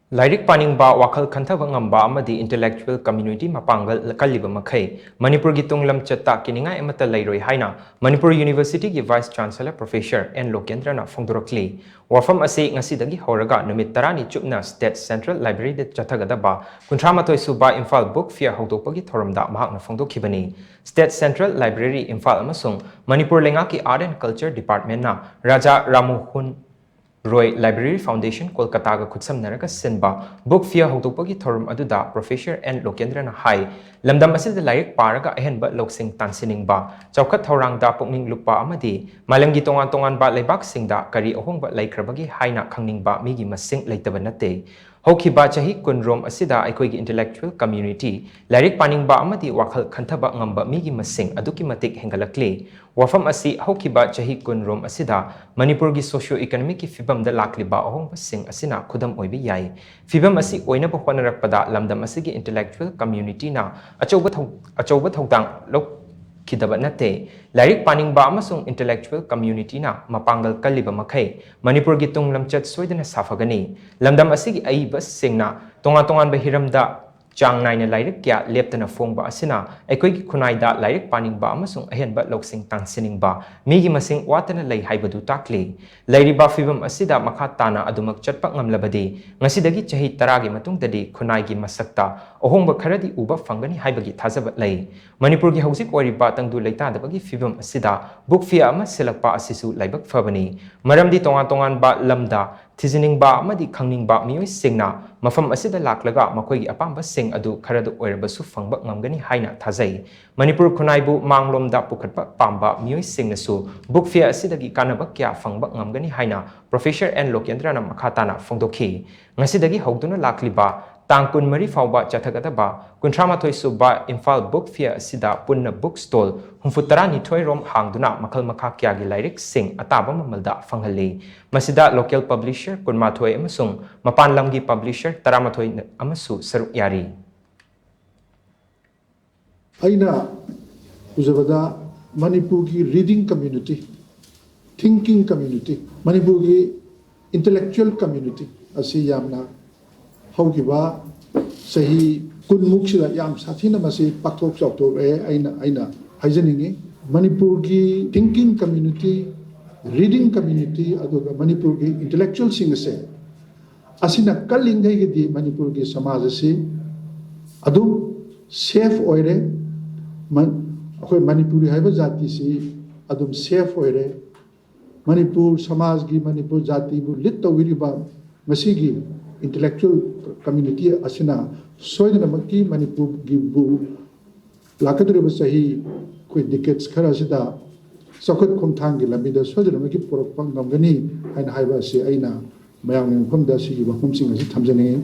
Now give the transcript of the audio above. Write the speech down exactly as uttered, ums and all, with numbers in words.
ꯂꯥꯏꯔꯤꯛ ꯄꯥꯅꯤꯡꯕ, ꯋꯥꯈꯜ ꯈꯟꯊꯕ ꯉꯝꯕ ꯑꯃꯗꯤ intellectual community ꯃꯄꯥꯡꯒꯜ ꯀꯜꯂꯤꯕ ꯃꯈꯩ ꯃꯅꯤꯄꯨꯔꯒꯤ ꯇꯨꯡ ꯂꯝꯆꯠꯇ ꯀꯤꯅꯤꯡꯉꯥꯏ ꯑꯃꯠꯇ ꯂꯩꯔꯣꯏ ꯍꯥꯏꯅ ꯃꯅꯤꯄꯨꯔ ꯌꯨꯅꯤꯚꯔꯁꯤꯇꯤꯒꯤ Vice Chancellor Professor N ꯂꯣꯀꯦꯟꯗ꯭ꯔꯅ ꯐꯣꯡꯗꯣꯔꯛꯂꯤ꯫ ꯋꯥꯐꯝ ꯑꯁꯤ ꯉꯁꯤꯗꯒꯤ ꯍꯧꯔꯒ ꯅꯨꯃꯤꯠ ꯇꯔꯥꯅꯤ ꯆꯨꯞꯅ State Central Libraryꯗ ꯆꯠꯊꯒꯗꯕ ꯀꯨꯟꯊ꯭ꯔꯥ ꯃꯥꯊꯣꯏ ꯁꯨꯕ ꯏꯝꯐꯥꯜ Book Fair ꯍꯧꯗꯣꯛꯄꯒꯤ ꯊꯧꯔꯝꯗ ꯃꯍꯥꯛꯅ ꯐꯣꯡꯗꯣꯛꯈꯤꯕꯅꯤ꯫ State Central Library ꯏꯝꯐꯥꯜ ꯑꯃꯁꯨꯡ ꯃꯅꯤꯄꯨꯔ ꯂꯩꯉꯥꯛꯀꯤ Art and Culture Departmentꯅ Raja ꯔꯥꯃꯣꯍꯟ Roy Library Foundation ꯀꯣꯜꯀꯇꯥꯒ ꯈꯨꯠꯁꯝꯅꯔꯒ ꯁꯤꯟꯕ Book Fair ꯍꯧꯗꯣꯛꯄꯒꯤ ꯊꯧꯔꯝ ꯑꯗꯨꯗ Professor N ꯂꯣꯀꯦꯟꯗ꯭ꯔꯅ ꯍꯥꯏ, ꯂꯝꯗꯝ ꯑꯁꯤꯗ ꯂꯥꯏꯔꯤꯛ ꯄꯥꯔꯒ ꯑꯍꯦꯟꯕ ꯂꯧꯁꯤꯡ ꯇꯥꯟꯁꯤꯟꯅꯤꯡꯕ, ꯆꯥꯎꯈꯠ ꯊꯧꯔꯥꯡꯗ ꯄꯨꯛꯅꯤꯡ ꯂꯨꯞꯄ ꯑꯃꯗꯤ ꯃꯥꯂꯦꯝꯒꯤ ꯇꯣꯉꯥꯟ ꯇꯣꯉꯥꯟꯕ ꯂꯩꯕꯥꯛꯁꯤꯡꯗ ꯀꯔꯤ ꯑꯍꯣꯡꯕ ꯂꯩꯈ꯭ꯔꯕꯒꯦ ꯍꯥꯏꯅ ꯈꯪꯅꯤꯡꯕ ꯃꯤꯒꯤ ꯃꯁꯤꯡ ꯂꯩꯇꯕ ꯅꯠꯇꯦ꯫ ꯍꯧꯈꯤꯕ ꯆꯍꯤ ꯀꯨꯟ ꯔꯣꯝ ꯑꯁꯤꯗ ꯑꯩꯈꯣꯏꯒꯤ intellectual community, ꯂꯥꯏꯔꯤꯛ ꯄꯥꯅꯤꯡꯕ ꯑꯃꯗꯤ ꯋꯥꯈꯜ ꯈꯟꯊꯕ ꯉꯝꯕ ꯃꯤꯒꯤ ꯃꯁꯤꯡ ꯑꯗꯨꯛꯀꯤ ꯃꯇꯤꯛ ꯍꯦꯟꯒꯠꯂꯛꯂꯤ꯫ ꯋꯥꯐꯝ ꯑꯁꯤ ꯍꯧꯈꯤꯕ ꯆꯍꯤ ꯀꯨꯟ ꯔꯣꯝ ꯑꯁꯤꯗ ꯃꯅꯤꯄꯨꯔꯒꯤ socio economicꯀꯤ ꯐꯤꯕꯝꯗ ꯂꯥꯛꯂꯤꯕ ꯑꯍꯣꯡꯕꯁꯤꯡ ꯑꯁꯤꯅ ꯈꯨꯗꯝ ꯑꯣꯏꯕ ꯌꯥꯏ꯫ ꯐꯤꯕꯝ ꯑꯁꯤ ꯑꯣꯏꯅꯕ ꯍꯣꯠꯅꯔꯛꯄꯗ ꯂꯝꯗꯝ ꯑꯁꯤꯒꯤ intellectual communityꯅ ꯑꯆꯧꯕ ꯊꯧ-, ꯑꯆꯧꯕ ꯊꯧꯗꯥꯡ ꯂꯧꯈꯤꯗꯕ ꯅꯠꯇꯦ꯫ ꯂꯥꯏꯔꯤꯛ ꯄꯥꯅꯤꯡꯕ ꯑꯃꯁꯨꯡ intellectual communityꯅ ꯃꯄꯥꯡꯒꯜ ꯀꯜꯂꯤꯕ ꯃꯈꯩ ꯃꯅꯤꯄꯨꯔꯒꯤ ꯇꯨꯡ ꯂꯝꯆꯠ ꯁꯣꯏꯗꯅ ꯁꯥꯐꯒꯅꯤ꯫ ꯂꯝꯗꯝ ꯑꯁꯤꯒꯤ ꯑꯏꯕꯁꯤꯡꯅ ꯇꯣꯉꯥꯟ ꯇꯣꯉꯥꯟꯕ ꯍꯤꯔꯝꯗ ꯆꯥꯡ ꯅꯥꯏꯅ ꯂꯥꯏꯔꯤꯛ ꯀꯌꯥ ꯂꯦꯞꯇꯅ ꯐꯣꯡꯕ ꯑꯁꯤꯅ ꯑꯩꯈꯣꯏꯒꯤ ꯈꯨꯟꯅꯥꯏꯗ ꯂꯥꯏꯔꯤꯛ ꯄꯥꯅꯤꯡꯕ ꯑꯃꯁꯨꯡ ꯑꯍꯦꯟꯕ ꯂꯧꯁꯤꯡ ꯇꯥꯟꯁꯤꯟꯅꯤꯡꯕ ꯃꯤꯒꯤ ꯃꯁꯤꯡ ꯋꯥꯠꯇꯅ ꯂꯩ ꯍꯥꯏꯕꯗꯨ ꯇꯥꯛꯂꯤ꯫ ꯂꯩꯔꯤꯕ ꯐꯤꯕꯝ ꯑꯁꯤꯗ ꯃꯈꯥ ꯇꯥꯅ ꯑꯗꯨꯃꯛ ꯆꯠꯄ ꯉꯝꯂꯕꯗꯤ ꯉꯁꯤꯗꯒꯤ ꯆꯍꯤ ꯇꯔꯥꯒꯤ ꯃꯇꯨꯡꯗꯗꯤ ꯈꯨꯟꯅꯥꯏꯒꯤ ꯃꯁꯛꯇ ꯑꯍꯣꯡꯕ ꯈꯔꯗꯤ ꯎꯕ ꯐꯪꯒꯅꯤ ꯍꯥꯏꯕꯒꯤ ꯊꯥꯖꯕ ꯂꯩ꯫ ꯃꯅꯤꯄꯨꯔꯒꯤ ꯍꯧꯖꯤꯛ ꯑꯣꯏꯔꯤꯕ ꯇꯪꯗꯨ ꯂꯩꯇꯥꯗꯕꯒꯤ ꯐꯤꯕꯝ ꯑꯁꯤꯗ Book Fair ꯑꯃ ꯁꯤꯜꯂꯛꯄ ꯑꯁꯤꯁꯨ ꯂꯥꯏꯕꯛ ꯐꯕꯅꯤ꯫ ꯃꯔꯝꯗꯤ ꯇꯣꯉꯥꯟ ꯇꯣꯉꯥꯟꯕ ꯂꯝꯗ ꯊꯤꯖꯤꯟꯅꯤꯡꯕ ꯑꯃꯗꯤ ꯈꯪꯅꯤꯡꯕ ꯃꯤꯑꯣꯏꯁꯤꯡꯅ ꯃꯐꯝ ꯑꯁꯤꯗ ꯂꯥꯛꯂꯒ ꯃꯈꯣꯏꯒꯤ ꯑꯄꯥꯝꯕꯁꯤꯡ ꯑꯗꯨ ꯈꯔꯗ ꯑꯣꯏꯔꯕꯁꯨ ꯐꯪꯕ ꯉꯝꯒꯅꯤ ꯍꯥꯏꯅ ꯊꯥꯖꯩ꯫ ꯃꯅꯤꯄꯨꯔ ꯈꯨꯟꯅꯥꯏꯕꯨ ꯃꯥꯡꯂꯣꯝꯗ ꯄꯨꯈꯠꯄ ꯄꯥꯝꯕ ꯃꯤꯑꯣꯏꯁꯤꯡꯅꯁꯨ Book Fair ꯑꯁꯤꯗꯒꯤ ꯀꯥꯟꯅꯕ ꯀꯌꯥ ꯐꯪꯕ ꯉꯝꯒꯅꯤ ꯍꯥꯏꯅ Professor N ꯂꯣꯀꯦꯟꯗ꯭ꯔꯅ ꯃꯈꯥ ꯇꯥꯅ ꯐꯣꯡꯗꯣꯛꯈꯤ꯫ ꯉꯁꯤꯗꯒꯤ ꯍꯧꯗꯨꯅ ꯂꯥꯛꯂꯤꯕ ꯇꯥꯡ ꯀꯨꯟꯃꯔꯤ ꯐꯥꯎꯕ ꯆꯠꯊꯒꯗꯕ ꯀꯨꯟꯊ꯭ꯔꯥ ꯃꯥꯊꯣꯏ ꯁꯨꯕ ꯏꯝꯐꯥꯜ Book Fair ꯑꯁꯤꯗ ꯄꯨꯟꯅ book stall ꯍꯨꯝꯐꯨ ꯇꯔꯥꯅꯤꯊꯣꯏ ꯔꯣꯝ ꯍꯥꯡꯗꯨꯅ ꯃꯈꯜ ꯃꯈꯥ ꯀꯌꯥꯒꯤ ꯂꯥꯏꯔꯤꯛꯁꯤꯡ ꯑꯇꯥꯕ ꯃꯃꯜꯗ ꯐꯪꯍꯜꯂꯤ꯫ ꯃꯁꯤꯗ local publisher ꯀꯨꯟꯃꯥꯊꯣꯏ ꯑꯃꯁꯨꯡ ꯃꯄꯥꯟ ꯂꯝꯒꯤ publisher ꯇꯔꯥꯃꯥꯊꯣꯏ ꯑꯃꯁꯨ ꯁꯔꯨꯛ ꯌꯥꯔꯤ꯫ ꯑꯩꯅ ꯎꯖꯕꯗ ꯃꯅꯤꯄꯨꯔꯒꯤ reading community, thinking community, ꯃꯅꯤꯄꯨꯔꯒꯤ intellectual community ꯑꯁꯤ ꯌꯥꯝꯅ ꯍꯧꯈꯤꯕ ꯆꯍꯤ ꯀꯨꯟꯃꯨꯛꯁꯤꯗ ꯌꯥꯝ ꯁꯥꯊꯤꯅ ꯃꯁꯤ ꯄꯥꯛꯊꯣꯛ ꯆꯥꯎꯊꯣꯛꯂꯛꯑꯦ꯫ ꯑꯩꯅ ꯑꯩꯅ ꯍꯥꯏꯖꯅꯤꯡꯉꯤ, ꯃꯅꯤꯄꯨꯔꯒꯤ thinking community, reading community, ꯑꯗꯨꯒ ꯃꯅꯤꯄꯨꯔꯒꯤ intellectualꯁꯤꯡ ꯑꯁꯦ, ꯑꯁꯤꯅ ꯀꯜꯂꯤꯉꯩꯒꯤꯗꯤ ꯃꯅꯤꯄꯨꯔꯒꯤ ꯁꯃꯥꯖ ꯑꯁꯤ ꯑꯗꯨꯝ safe ꯑꯣꯏꯔꯦ꯫ ꯃ-, ꯑꯩꯈꯣꯏ ꯃꯅꯤꯄꯨꯔꯤ ꯍꯥꯏꯕ ꯖꯥꯇꯤꯁꯤ ꯑꯗꯨꯝ safe ꯑꯣꯏꯔꯦ꯫ ꯃꯅꯤꯄꯨꯔ ꯁꯃꯥꯖꯒꯤ, ꯃꯅꯤꯄꯨꯔ ꯖꯥꯇꯤꯕꯨ lead ꯇꯧꯕꯤꯔꯤꯕ ꯃꯁꯤꯒꯤ intellectual community ꯑꯁꯤꯅ ꯁꯣꯏꯗꯅꯃꯛꯀꯤ ꯃꯅꯤꯄꯨꯔꯒꯤꯕꯨ ꯂꯥꯛꯀꯗꯧꯔꯤꯕ ꯆꯍꯤ, ꯑꯩꯈꯣꯏ decades ꯈꯔ ꯑꯁꯤꯗ ꯆꯥꯎꯈꯠ ꯈꯣꯡꯊꯥꯡꯒꯤ ꯂꯝꯕꯤꯗ ꯁꯣꯏꯗꯅꯃꯛꯀꯤ ꯄꯨꯔꯛꯄ ꯉꯝꯒꯅꯤ ꯍꯥꯏꯅ ꯍꯥꯏꯕ ꯑꯁꯤ ꯑꯩꯅ ꯃꯌꯥꯝꯒꯤ ꯃꯐꯝꯗ ꯁꯤꯒꯤ ꯋꯥꯐꯝꯁꯤꯡ ꯑꯁꯤ ꯊꯝꯖꯅꯤꯡꯏ꯫